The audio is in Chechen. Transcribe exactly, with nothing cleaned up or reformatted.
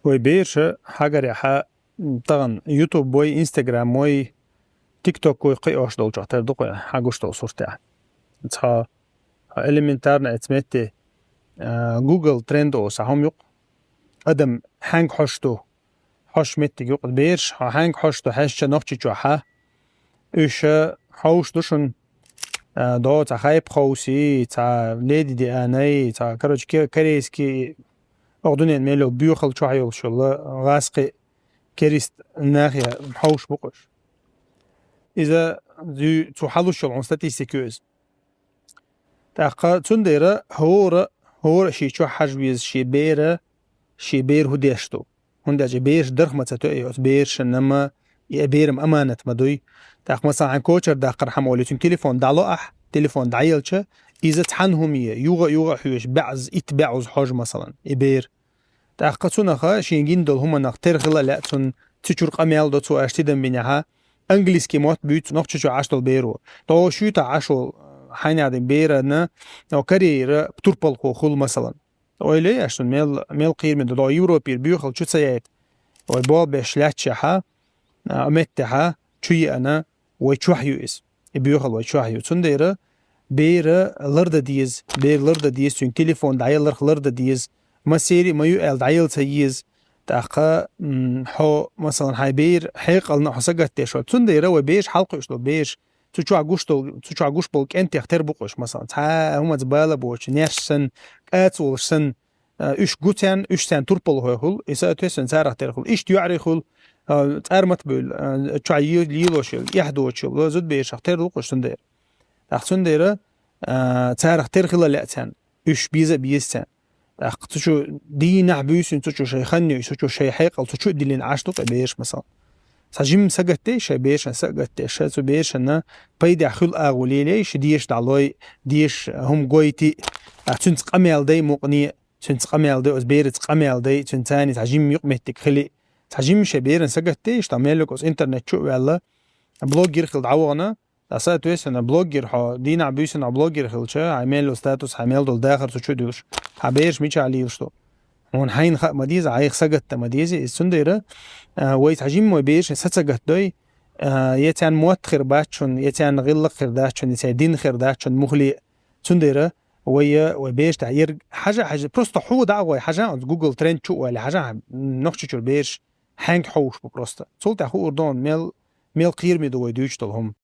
Вай бераша хьагарехьа тагӀан YouTube вай, Instagram вай, TikTok вай кхы ош долчох тера ду-кх вай хьагуш долу суртехь. Цхьа элементарно эцу метте, а, Google Trend оса хьума юкъ. Адам хьаьнга хьош ду, хьош меттиг юкъ. Бераш хьо хьаьнга хьош ду хьаьшча Нохчийчохьа. Уьш хьовш ду шуна, а, до цхьа хайп ховси, цхьа леди дианай, цхьа, короче, ке-, корейский, оха дуьнен мел йолу боьхал чохь йолуш йолу гӀаскхи керист нахе хьовш бу-кх уьш. Иза зуьй-, цу хьалуш йолу хьуна статистика ю иза. ТӀаккха цундела хӀора, хӀора ши чохь хьажа веза ши бера, ши бер хӀу деш ду. ХӀунда аьлча бераш дарх ма ца тоьй, оцу берашна ма, и берам аманат ма дуй. ТӀаккха, масалан, хьайн кочар даккхар хьама олий, цуьнан телефон дӀало ахь, телефон дӀаелча, иза цхьана хӀума е, югӀа-югӀа хьоьжуш, баьӀз, итт баьӀуз хьожу, масалан, и бер. ТӀаккха цунаха шен гина долу хӀуманах тера хила а лаьа цунна, цу чуьра къамел до цо аьш тидам бинехьа, английский мотт буьйцу Нохчийчохь Ӏаш долу беро. ТӀо шуьйтахь Ӏаш волу хьайнадин берана, о, карьера турпалхо хуьлу, масалан. Ойла еш шуна, мел, мел кхераме ду, до Европера боьхал чу ца яйта. Вай болх беш лаьтташехьа, а, меттехьа, чу еана, вай чохь ю иза. И боьхал вай чохь ю. Цундела бера лардан деза, бер лардан деза, цуьнга телефон дӀаяларх лардан деза. Масери ма ю аьлла дӀаяла ца еза. ТӀаккха, м, хьо, масалан, хьайн бер хьекъална хьо сагатдеш вара. Цундела вай бераш хьалкхуьуш долу бераш. Цу чохь гуш долу, цу чохь гуш болу кӀентех тера бу-кх уьш, масалан. Цхьа а хӀуманца бала боцуш, неш санна, кӀаца волуш санна, а, уьш гу царна, уьш царна турпалхой хуьлу, и, соответственно, царах тера хуьлу. Иштта йоӀарий хуьлу, а, цӀармат буьйлу, а, чохь йи-, лелош йолу, эхь доцуш йолу зудберашах тера ду-кх уьш цундела. ТӀаккха цундела, а, царах тера хила лаьа царна, уьш беза а беза царна. ТӀаккха цу чу дийнахь буьйсина, цу чу шайн хан йой, цу чу шайн хьекъал, цу чу а диллина Ӏаш ду-кх и бераш, масалан. Цхьа жимма сагатдей шайн берашна, сагатдеш, шайн цу берашна пайдехь хуьлу агӀо лелей, ши деша дӀалой, деша хӀума гойтий, а, цуьнца къамел дай мукъане, цуьнца къамел дай, оцу бераца къамел дай, цуьнан царний цхьа жимма юкъаметтиг хили. Цхьа жимма шайн беран сагатдей, иштта мел йолу оцу интернет чу а ваьлла, блогер хила дӀавахана, ткъа, соответственно, блогер хьо, дийнахь буьйсина хьо блогер хилча, хьайн мел йолу статус, хьайн мел долу дахар цу чу а дуьллуш, хьан бераш мичахь лелаш ду? Хьуна хьайна хаа ма деза, хьайх сагатдан ма деза иза. Цундела, а, вай цхьа жимма вай берашна са ца гатдой, а, я царна мотт хир бац шуна, я царна гӀиллакх хир дац шуна, я церан дин хир дац шуна, муххале а. Цундела вай, вай бераш тӀехь ерг хьажа а хьажа, просто хьо дӀа а гӀой, хьажа а оцу Google Trend чу а вале, хьажа а Нохчийчуьра бераш хьаьнга хьовш бу просто. Цул тӀаьхьа хуур ду хьуна мел, мел кхераме ду вай дуьйцуш долу хӀума.